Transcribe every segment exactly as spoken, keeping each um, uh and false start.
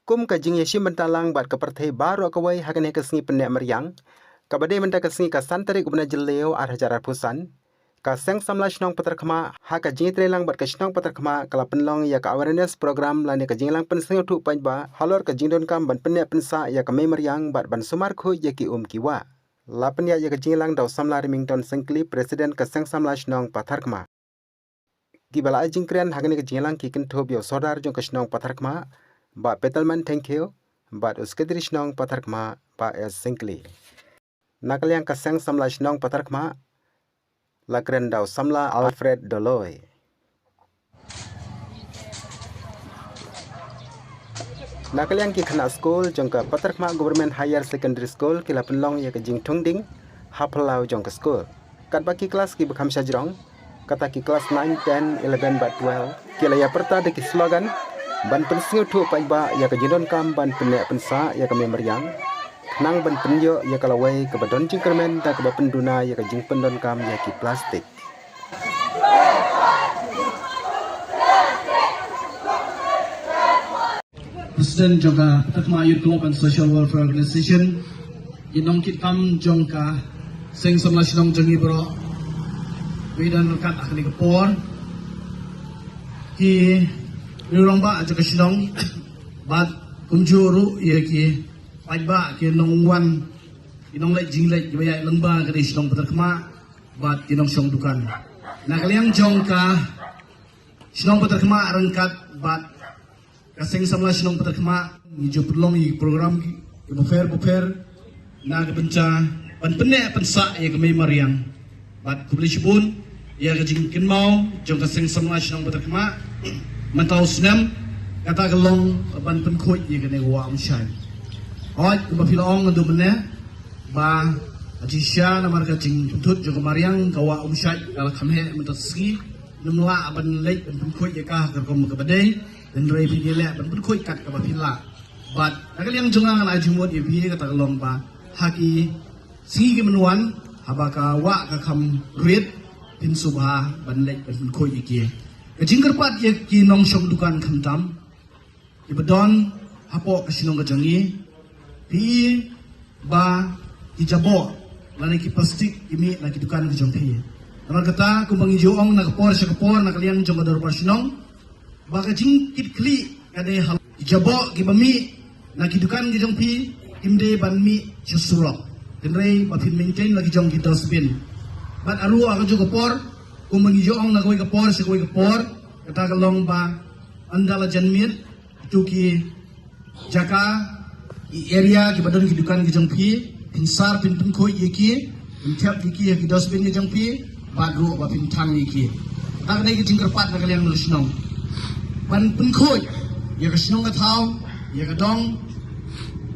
Kum ka jingïashim bynta lang bad ka pyrthei baroh kawei ha kane ka sngi pynneh mariang, kaba dei mynta ka sngi ka san tarik u bnai Jylliew ar hajar arphew san, ka Seng Samla Shnong Patharkhmah ha ka jingïatreilang bad ka shnong Patharkhmah ka la pynlong ïa ka awareness program lane ka jingïalang pynsngewthuh paidbah halor ka jingdonkam ban pynneh pynsah ïa ka mei mariang bad ban sumar khuid ïa ki um ki wah. La pynïaid ïa ka jingïalang da u Samla Remington Syngkli, President ka Seng Samla Shnong Patharkhmah. Kiba la ai jingkren ha kane ka jingïalang ki kynthup ïa u Sordar jong ka shnong Patharkhmah, Bah Petalman Thengkhiew, bad u Secretary Shnong Patharkhmah, Bah S Syngkli. Na ka liang ka Seng Samla Shnong Patharkhmah, la kren da u Samla Alfred Doloi. Na ka liang ki khynnah skul jong ka Patharkhmah Government Higher Secondary School ki la pynlong ïa ka jingthung ding ha phyllaw jong ka skul. Katba ki klas kiba kham shajrong, kata ki klas nine, ten, eleven bad twelve, ki la ïa pyrta da ki slogan ban pynsngewthuh paidbah ïa ka jingdonkam ban pynneh pynsah ïa ka mei mariang, khnang ban pynïoh ïa ka lawei kaba don jingkyrmen da kaba pynduna ïa ka jingpyndonkam ïa ki plastik. President jong ka Patharkhmah Youth Club and Social Welfare Organization, ki nongkitkam jong ka Seng Samla Shnong jong ngi baroh, wei don ryngkat ha kane ka por, ki rangbah jong ka shnong, bad kumjuh ruh ïa ki paidbah, ki nongwan, ki nongleit jingleit kiba ïaid lyngba ka dei shnong Patharkhmah, bad ki nongshong dukan. Na ka liang jong ka shnong Patharkhmah ryngkat bad ka Seng Samla Shnong Patharkhmah, ngi ju pynlong ïa ki program ki, ki bapher bapher, na ka bynta ban pynneh pynsah ïa ka mei mariang. Bad khublei shibun ïa ka jingkynmaw jong ka Seng Samla Shnong Patharkhmah, mynta u snem, kata ka long ban pynkhuid ïa kane ka wah Umshait. Hooid, kumba phi la ong haduh mynne, ba ka jingshisha namar ka jingpynthut jong ka mariang, ka wah Umshait ka la kham heh mynta ka sngi, ngim lah ban leit ban pynkhuid ïa ka ha ka rukom kaba dei, hynrei phi ïaleh ban pynkhuid kat kaba phi lah. Bad na ka liang jong nga ngan ai jingmut ïa phi, kata ka long ba ha ki sngi kiban wan, haba ka wah ka kham rit, phin sngewbha ban leit ban pynkhuid ïa ki. Ka jingkyrpad ïa ki nongshong dukan khamtam, kiba don hapoh ka shnong ka jong ngi, phi i ba ki jaboh lane ki plastik ki mih na ki dukan ka jong phi. Namar kata, kumba ngi ju ong na ka por sha ka por na ka liang jong ka dorbar shnong, ba ka jingkitkhlieh ka dei halor ki jaboh kiba mih na ki dukan ki jong phi, kim dei ban mih sha surok, hynrei ba phin maintain la ki jong ki dustbin. Bad ruh ha kajuh ka por, kumba ngi ju ong na kawei ka por sha kawei ka por, kata ka long ba ynda la jan miet, kito ki jaka, ki area kiba don ki dukan ki jong phi, phin sar, phin pynkhuid ïa ki, phin thep ïa ki ha ki dustbin ki jong phi, bad ruh ba phin thang ïa ki. Kata ka dei ka jingkyrpad na ka liang ka shnong ban pynkhuid ïa ka shnong ka thaw, ïa ka dong.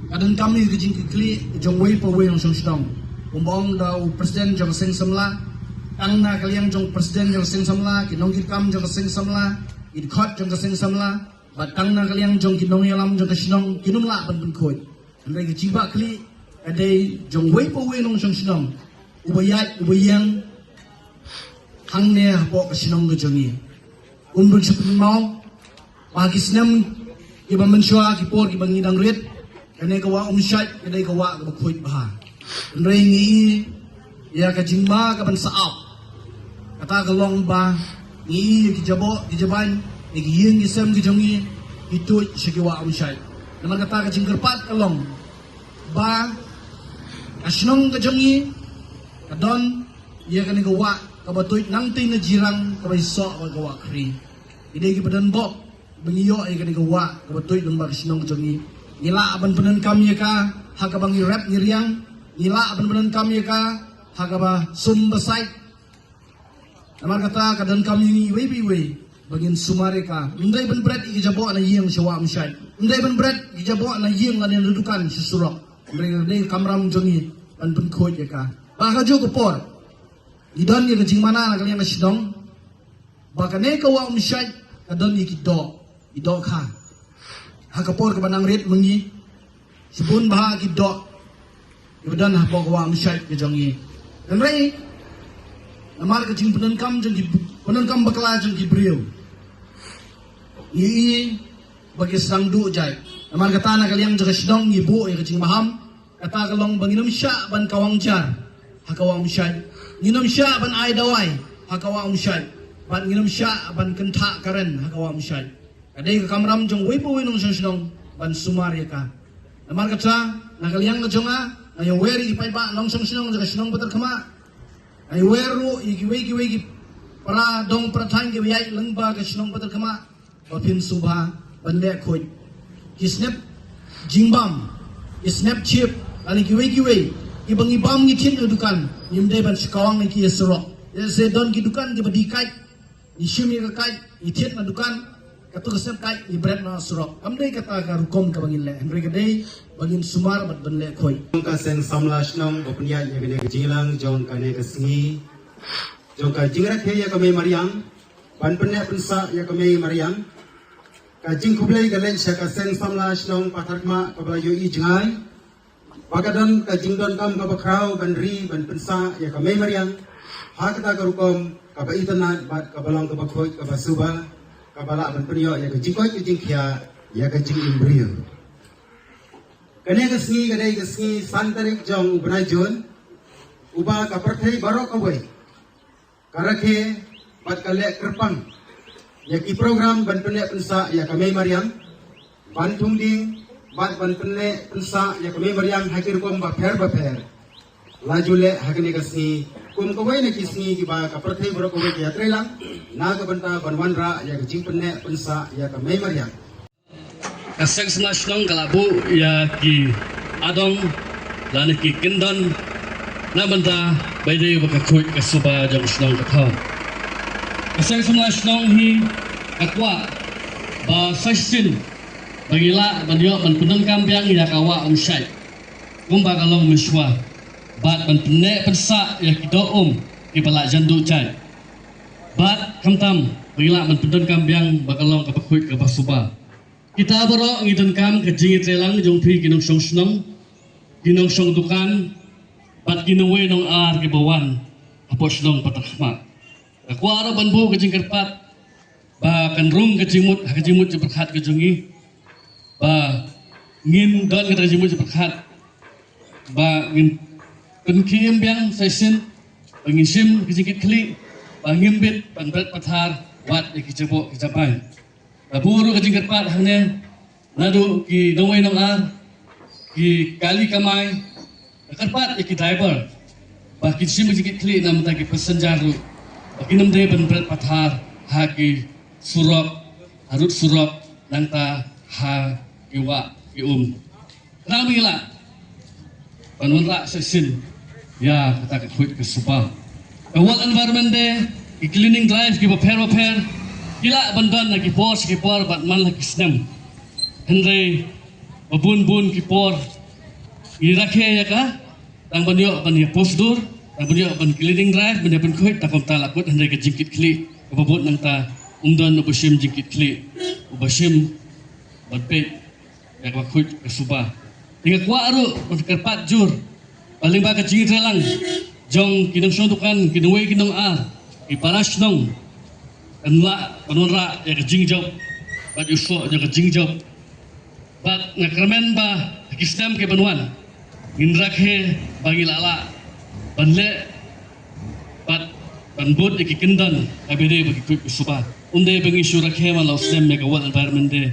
Ka donkam ïa ka jingkitkhlieh jong uwei pa uwei nongshong shnong. Kumba ong da u president jong ka Seng Samla, tang na ka liang jong president jong ka Seng Samla, ki nongkitkam jong ka Seng Samla, ki dkhot jong ka Seng Samla, bad tang na ka liang jong ki nongïalam jong ka shnong, kin ym lah ban pynkhuid. Hynrei ka jingbakla ka dei jong uwei pa uwei nongshong shnong, uba ïaid uba ïeng hangne hapoh ka shnong ka jong ngi. Um dang shu pynmaw ba ha ki snem kiba mynshuwa, ki por kiba ngi dang rit, kane ka wah Umshait ka dei ka wah kaba khuid bha. Hynrei ngi i ïa ka jingma kaban sah ap, kata ka long ba ngi i ïa ki jaboh ki jabain, ïa ki ïing ki sem ki jong ngi, ki tuid sha ki wah Umshait. Namar kata ka jingkyrpad ka long ba ka shnong ka jong ngi ka don ïa kane ka wah kaba tuid nangtei na jirang, kaba ïasoh bad ka wah Khri. Ki dei kiba don bok ba ngi ïoh ïa kane ka wah kaba tuid lyngba ka shnong ka jong ngi. Ngi lah ban pyndonkam ïa ka ha kaba ngi rep ngi riang. Ngi lah ban pyndonkam ïa ka ha kaba sum ba sait. Namar kata ka donkam ïa ngi iwei pa iwei ba ngin sumar ïa ka. Ym dei ban bret ïa ki jaboh na ïing sha wah Umshait. Ym dei ban bret ïa ki jaboh na ïing lane na dukan sha surok. Hynrei ka dei ka kamram jong ngi ban pynkhuid ïa ka. Ba ha kajuh ka por ngi don ïa ka jingmana na ka liang ka shnong ba kane ka wah Umshait ka don ïa ki doh, ki dohkha. Ha ka por kaba nang rit ma ngi, shibun bha ki doh kiba don hapoh ka wah Umshait ka jong ngi. Hynrei namar ka jingpyndonkam jong ki, pyndonkam bakla jong ki briew, ngi i ba ki sdang duh jait. Namar kata na ka liang jong ka shnong ngi buh ïa ka jingmaham, kata ka long ba ngin ym shah ban kawang jar ha ka wah Umshait, ngin ym shah ban ai dawai ha ka wah Umshait, bad ngin ym shah ban kynthah karen ha ka wah Umshait. Ka dei ka kamram jong uwei pa uwei nongshong shnong ban sumar ïa ka. Namar kata, na ka liang ka jong nga, nga ïawer ïa ki paidbah nongshong shnong jong ka shnong Patharkhmah, nga ïawer ruh ïa kiwei kiwei ki para dong para thaiñ kiba ïaid lyngba ka shnong Patharkhmah, ba phin sngewbha ban leh khuid. Ki snep jingbam, ki snep chip, lane kiwei kiwei, kiba ngi bam ngi thied na dukan, ngim dei ban shu kawang ïa ki ha surok. Lehse don ki dukan kiba die kait, ngi shim ïa ka kait, ngi thied na dukan, kato ka snep kait ngi bret noh surok. Kam dei kata ka rukom kaba ngin leh. Hynrei ka dei ba ngin sumar bad ban leh khuid. Ka seng samla shnong ba pynïaid ïa kane ka jingïalang jong kane ka sngi, jong ka jingrakhe ïa ka mei mariang, ban pynneh pynsah ïa ka mei mariang. Ka jingkhublei ka leit sha ka seng samla shnong Patharkhmah kaba la ïohi jngai ba ka don ka jingdonkam kaba khraw ban ri ban pynsah ïa ka mei mariang ha kata ka rukom kaba itynnad bad kaba long kaba khuid kaba suba, kaba lah ban pynïoh ïa ka jingkoit ka jingkhiah, ïa ka jingim briew. Kane ka sngi ka dei ka sngi san tarik jong u bnai Jun, uba ka pyrthei baroh kawei ka rakhe bad ka leh kyrpang ïa ki program ban pynneh pynsah ïa ka mei mariang, ban thung dieng bad ban pynneh pynsah ïa ka mei mariang ha ki rukom bapher bapher. La ju leh ha kane ka sngi kum kawei na ki sngi kiba ka pyrthei baroh kawei ka ïatreilang na ka bynta ban wanrah ïa ka jingpynneh pynsah ïa ka mei mariang. Ka seng samla shnong ka la buh ïa ki adong lane ki kyndon na bynta ba ïadei bad ka khuid ka suba jong shnong ka thaw. Ka seng samla shnong hi ka kwah ba sa shisien ba ngi lah ban ïoh ban pyndonkam biang ïa ka wah Umshait kumba ka long mynshuwa, bad ban pynneh pynsah ïa ki doh um kiba la jan duh jait, bad khamtam ba ngi lah ban pyndonkam biang ba ka long kaba khuid kaba suba. Kita baroh ngi donkam ka jingïatreilang jong phi ki nongshong shnong, ki nongshong dukan, bad ki nongwei nongar kiba wan hapoh shnong Patharkhmah. Nga kwah ruh ban buh ka jingkyrpad ba kan rung ka jingmut ha ka jingmut jingpyrkhat ka jong ngi, ba ngin don kata ka jingmut jingpyrkhat ba ngin pynkhie im biang sa shisien, ba ngin shim ka jingkitkhlieh, ba ngim bit ban bret pathar wat ïa ki jaboh ki jabai. Nga buh ruh ka jingkyrpad hangne naduh ki nongwei nongar, ki kali kamai, nga kyrpad ïa ki driver ba kin shim ka jingkitkhlieh na bynta ki passenger ruh, ba kin ym dei ban bret pathar ha ki surok, ha rud surok, nangta ha ki wah ki um. Khnang ba ngi lah ban wanrah sa shisien ïa kata ka khuid ka suba. Ka World Environment Day, ki cleaning drive kiba pher ba pher ki lah ban don ha ki por sha ki por bad man la ki snem. Hynrei ba bun bun ki por ngi rakhe ïa ka, tang ban ïoh ban ïa post dur, tang ban ïoh ban cleaning drive, ban ïa pynkhuid, tang kumta la kut, hynrei ka jingkitkhlieh kaba bud nangta, ym don uba shim jingkitkhlieh, uba shim ban peit ïa kaba khuid ka suba. Te nga kwah ruh ban kyrpad jur ba lyngba ka jingïatreilang jong ki nongshong dukan, ki nongwei ki nongar, ki para shnong, kan lah ban wanrah ïa ka jingjop bad ïa u soh jong ka jingjop. Bad nga kyrmen ba ha ki snem ki ban wan ngin rakhe ba ngi lah lah ban leh bad ban bud ïa ki kyndon kaba ïadei bad ki khuid ki suba. Ym dei ba ngi shu rakhe man la u snem ïa ka World Environment Day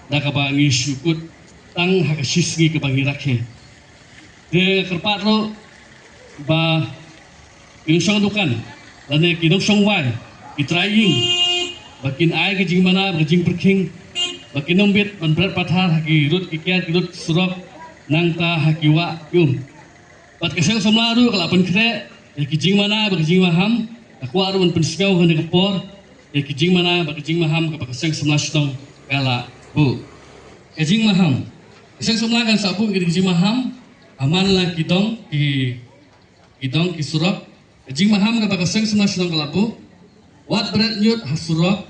da kaba ngi shu kut tang ha ka shi sngi kaba ngi rakhe. Te nga kyrpad ruh ba ki nongshong dukan lane ki nongshong wai, ki trai ïing, ba kin ai ka jingmana bad ka jingpyrkhing, ba kin ym bit ban bret pathar ha ki rud ki kiar, ki rud surok, nangta ha ki wah ki um. Bad ka seng samla ruh ka la pynkhreh ïa ki jingmana bad ka jingmaham. Nga kwah ruh ban pynsngew ha kane ka por ïa ki jingmana bad ka jingmaham kaba ka seng samla shnong ka la buh. Ka jingmaham, ka seng samla kan sa buh ïa ki jingmaham ha man la ki dong, ki, ki dong, ki surok. Ka jingmaham kaba ka seng samla shnong ka la buh: wat bret ñiut ha surok,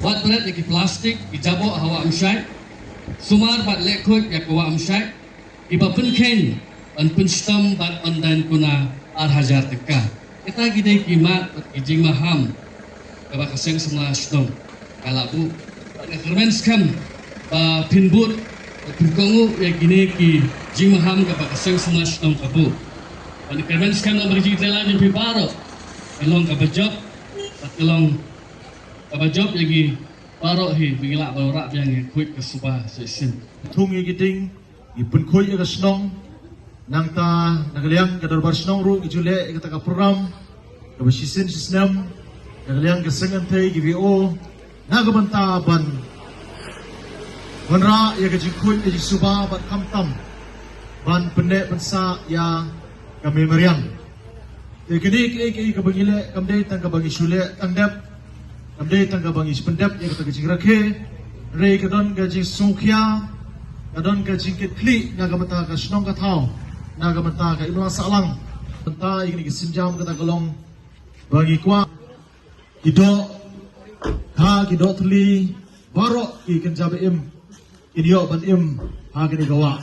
wat bret ïa ki plastik, ki jaboh ha wah Umshait, sumar bad leh khuid ïa ka wah Umshait, kiba pynkheiñ ban pynshitom bad ban daiñ kuna ar hajar tyngka. Kita ki dei ki mat bad ki jingmaham kaba ka seng samla shnong ka la buh. Bad nga kyrmen skhem Ba phin bud, ba phin kohnguh ïa kine ki jingmaham kaba ka Seng Samla Shnong ka buh. Ban kyrmen skhem na ba ka jingïatynnad jong phi baroh ka long kaba jop, bad ka long kaba jop ïa ngi baroh hi ba ngi lah ban wanrah biang ïa ka khuid ka suba sa shisien. Thung ïa ki dieng, ngi pynkhuid ïa ka shnong. Nangta na ka liang ka dorbar shnong ruh ngi ju leh ïa kata ka program kaba shisien shisnem, na ka liang ka Seng Kynthei ki V O, na ka bynta ban wanrah ïa ka jingkhuid ka jingsuba bad khamtam ban pynneh pynsah ïa ka mei mariang. Te kine kiei kiei kaba ngi leh kam dei tang kaba ngi shu leh tang dep, kam dei tang kaba ngi shu pyndep ïa kata ka jingrakhe. Hynrei ka don ka jingsngewkhia, ka don ka jingkitkhlieh na ka bynta ka shnong ka thaw, na ka bynta ka imlang sahlang. Bynta ïa kine ki sienjam kata ka long ba ngi kwah ki doh kha, ki doh thylli baroh ki kynja ba im kin ïoh ban im ha kane ka wah.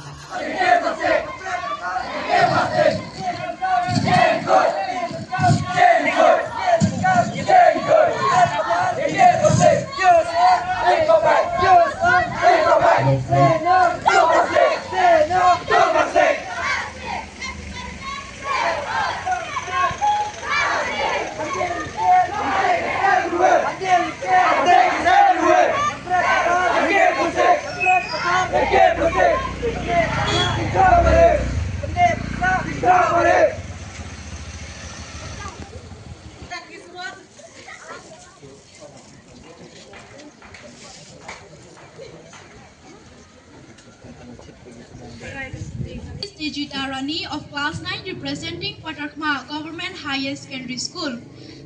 Is Dejita Rani of class nine, representing Patarkhma Government Higher Secondary School.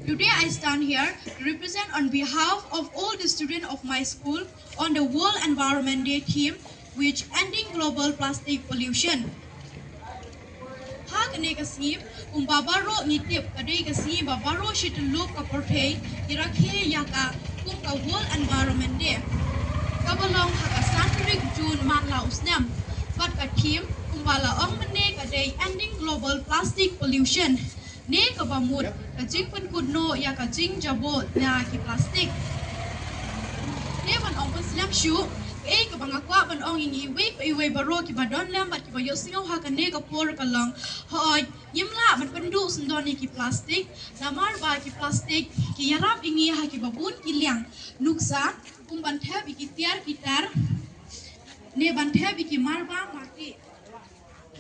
Today I stand here to represent on behalf of all the students of my school on the World Environment Day theme, which Ending Global Plastic Pollution. Ha kane ka sngi, kumba baroh ngi tip, ka dei ka sngi ba baroh shi tyllup ka pyrthei ki rakhe ïa ka kum ka World Environment Day, kaba long ha ka san tarik June man la u snem. Bad ka theme kumba la ong mynne ka dei Ending Global Plastic Pollution, ne kaba mut ka jingpynkut noh ïa ka jingjaboh na ki plastik. Ne ban ong pynslem shuh, kaei kaba nga kwah ban ong ïa ngi iwei pa iwei baroh kiba don lem bad kiba ïohsngew ha kane ka por ka long, hooid, ngim lah ban pynduh syndon ïa ki plastik, namar ba ki plastik ki ïarap ïa ngi ha kiba bun ki liang. Nuksa, kum ban thep ïa ki tiar ki tar, ne ban thep ïa ki marba marti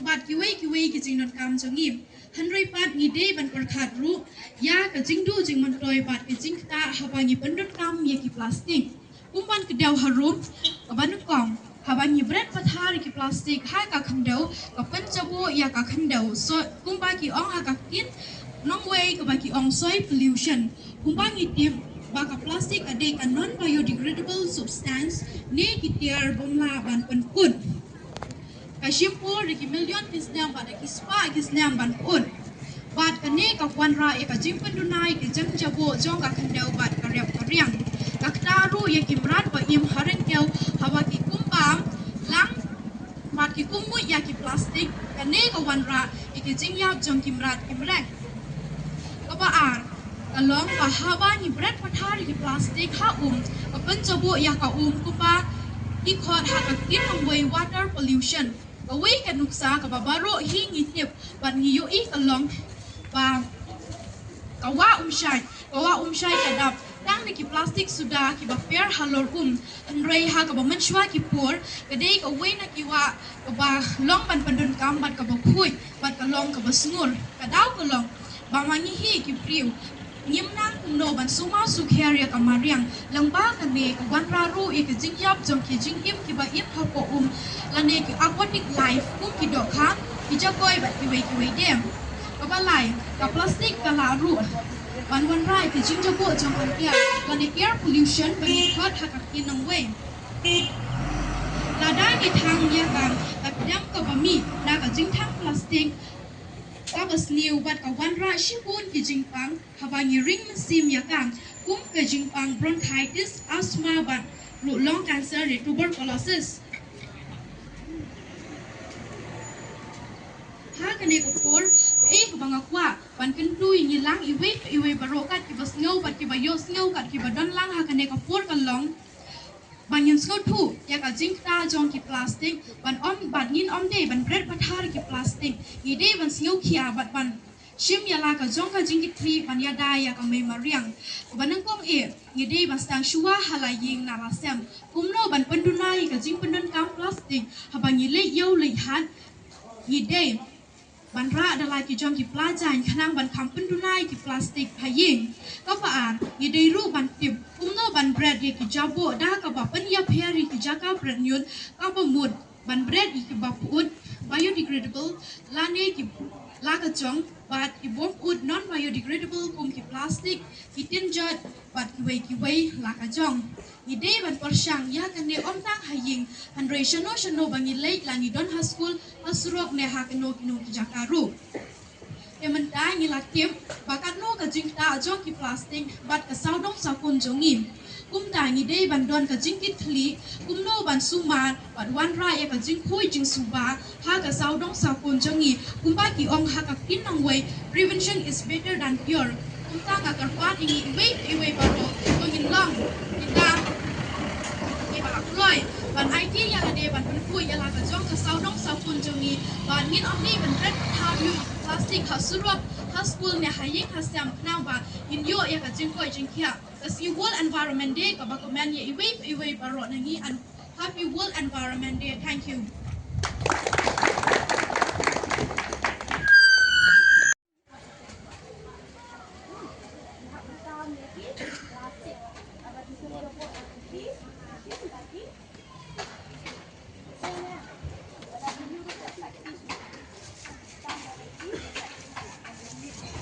bad kiwei kiwei ki jingdonkam jong ngi. Hynrei pat ngi dei ban pyrkhat ruh ïa ka jingduh jingmyntoi bad ka jingktah haba ngi pyndonkam ïa ki plastik. Kum ban kdew harum, kaba nyngkong, haba ngi bret pathar ïa ki plastik ha ka khyndew, ka pynjaboh ïa ka khyndew, so kumba ki ong ha ka ktien nongwei kaba ki ong soil pollution. Kumba ngi tip ba ka plastik ka dei ka non biodegradable substance, ne ki tiar bym lah ban pynkut. Ka shim por da ki million ki snem bad da ki spah ki snem ban pyut. Bad kane ka wanrah ïa ka jingpynduna ïa ka jingjaboh jong ka khyndew bad ka rep ka riang. Ka ktah ruh ïa ki mrad ba im ha ryngkew haba ki kum bam lang bad ki kum muid ïa ki plastik. Kane ka wanrah ïa ki jingïap jong ki mrad ki mreng. Kaba ar, ka long ba haba ngi bret pathar ïa ki plastik ha um, ka pynjaboh ïa ka um kumba ki khot ha ka ktien nongwei water pollution. Kawei ka nuksa kaba baroh hi ngi tip bad ngi ïohi ka long ba ka wah Umshait, ka wah Umshait ka dap tang da ki plastik suda kiba per halor um. Hynrei ha kaba mynshuwa ki por, ka dei kawei na ki wah kaba long ban pyndonkam bad kaba khuid bad ka long kaba sngur. Ka daw ka long ba ma ngi hi ki briew ngim nang kumno ban sumar sukher ïa ka mariang. Lyngba kane ka wanrah ruh ïa ka jingïap jong ki jingim kiba im hapoh um lane ki aquatic life kum ki dohkha, ki jakoi bad kiwei kiwei de. Kaba lai, ka plastik ka lah ruh ban wanrah ïa ka jingjaboh jong ka air lane air pollution ba ngi khot ha ka ktien nongwei. Lada ngi thang ïa ka, ka pdem kaba mih na ka jingthang plastik kaba sniew bad ka wanrah shibun ki jingpang haba ngi ring mynsiem ïa ka, kum ka jingpang bronchitis, asthma bad ruh lung cancer ne tuberculosis. Ha kane ka por, kaei kaba nga kwah ban kyntu ïa ngi lang iwei pa iwei baroh kat kiba sngew bad kiba ïohsngew kat kiba don lang ha kane ka por ka long Ban ngin sngewthuh ïa ka jingkta jong ki plastik, ban ym, ban ngin ym dei ban bret pathar ki plastik. Ngi dei ban sngewkhia bad ban shim ïa la ka jong ka jingkitkhlieh ban ïada ïa ka mei mariang. Ba nyngkong eh, ngi dei ban sdang shuwa ha la ïing na la sem kumno ban pynduna ïa ka jingpyndonkam plastik. Haba ngi leit ïew leit hat, ngi dei ban rah da la ki jong ki pla jaiñ khnang ban kham pynduna ïa ki plastik ha ïing. Kaba ar, ngi dei ruh ban tip kumno ban bret ïa ki jaboh da kaba pynïapher ïa ki jaka bret ñiut, kaba mut ban bret ïa kiba pyut biodegradable lane ki la ka jong, bad ki bym pyut non biodegradable kum ki plastik, ki tin jot bad kiwei kiwei la ka jong. Ngi dei ban pyrshang ïa kane ym tang ha ïing, hynrei shano shano ba ngi leit, la ngi don ha skul, ha surok ne ha kano kano ki jaka ruh. Te mynta ngi la tip ba katno ka jingkta jong ki plastik bad ka sawdong sawkun jong ngi. Kumta ngi dei ban don ka jingkitkhlieh kumno ban sumar bad wanrah ïa ka jingkhuid jingsuba ha ka sawdong sawkun jong ngi. Kumba ki ong ha ka ktien nongwei, prevention is better than cure. Kumta nga kyrpad ïa ngi iwei iwei baroh, to ngin long kita kiba kloi ban aiti ïa lade ban pynkhuid ïa la ka jong ka sawdong sawkun jong ngi, bad ngin ym dei ban bret pathar ïa ki plastik ha surok, ha skul ne ha ïing ha sem, khnang ba ngin ïoh ïa ka jingkoit jingkhiah. Ka sngi World Environment Day kaba kmen ïa iwei iwei baroh na ngi, and happy World Environment Day. Thank you.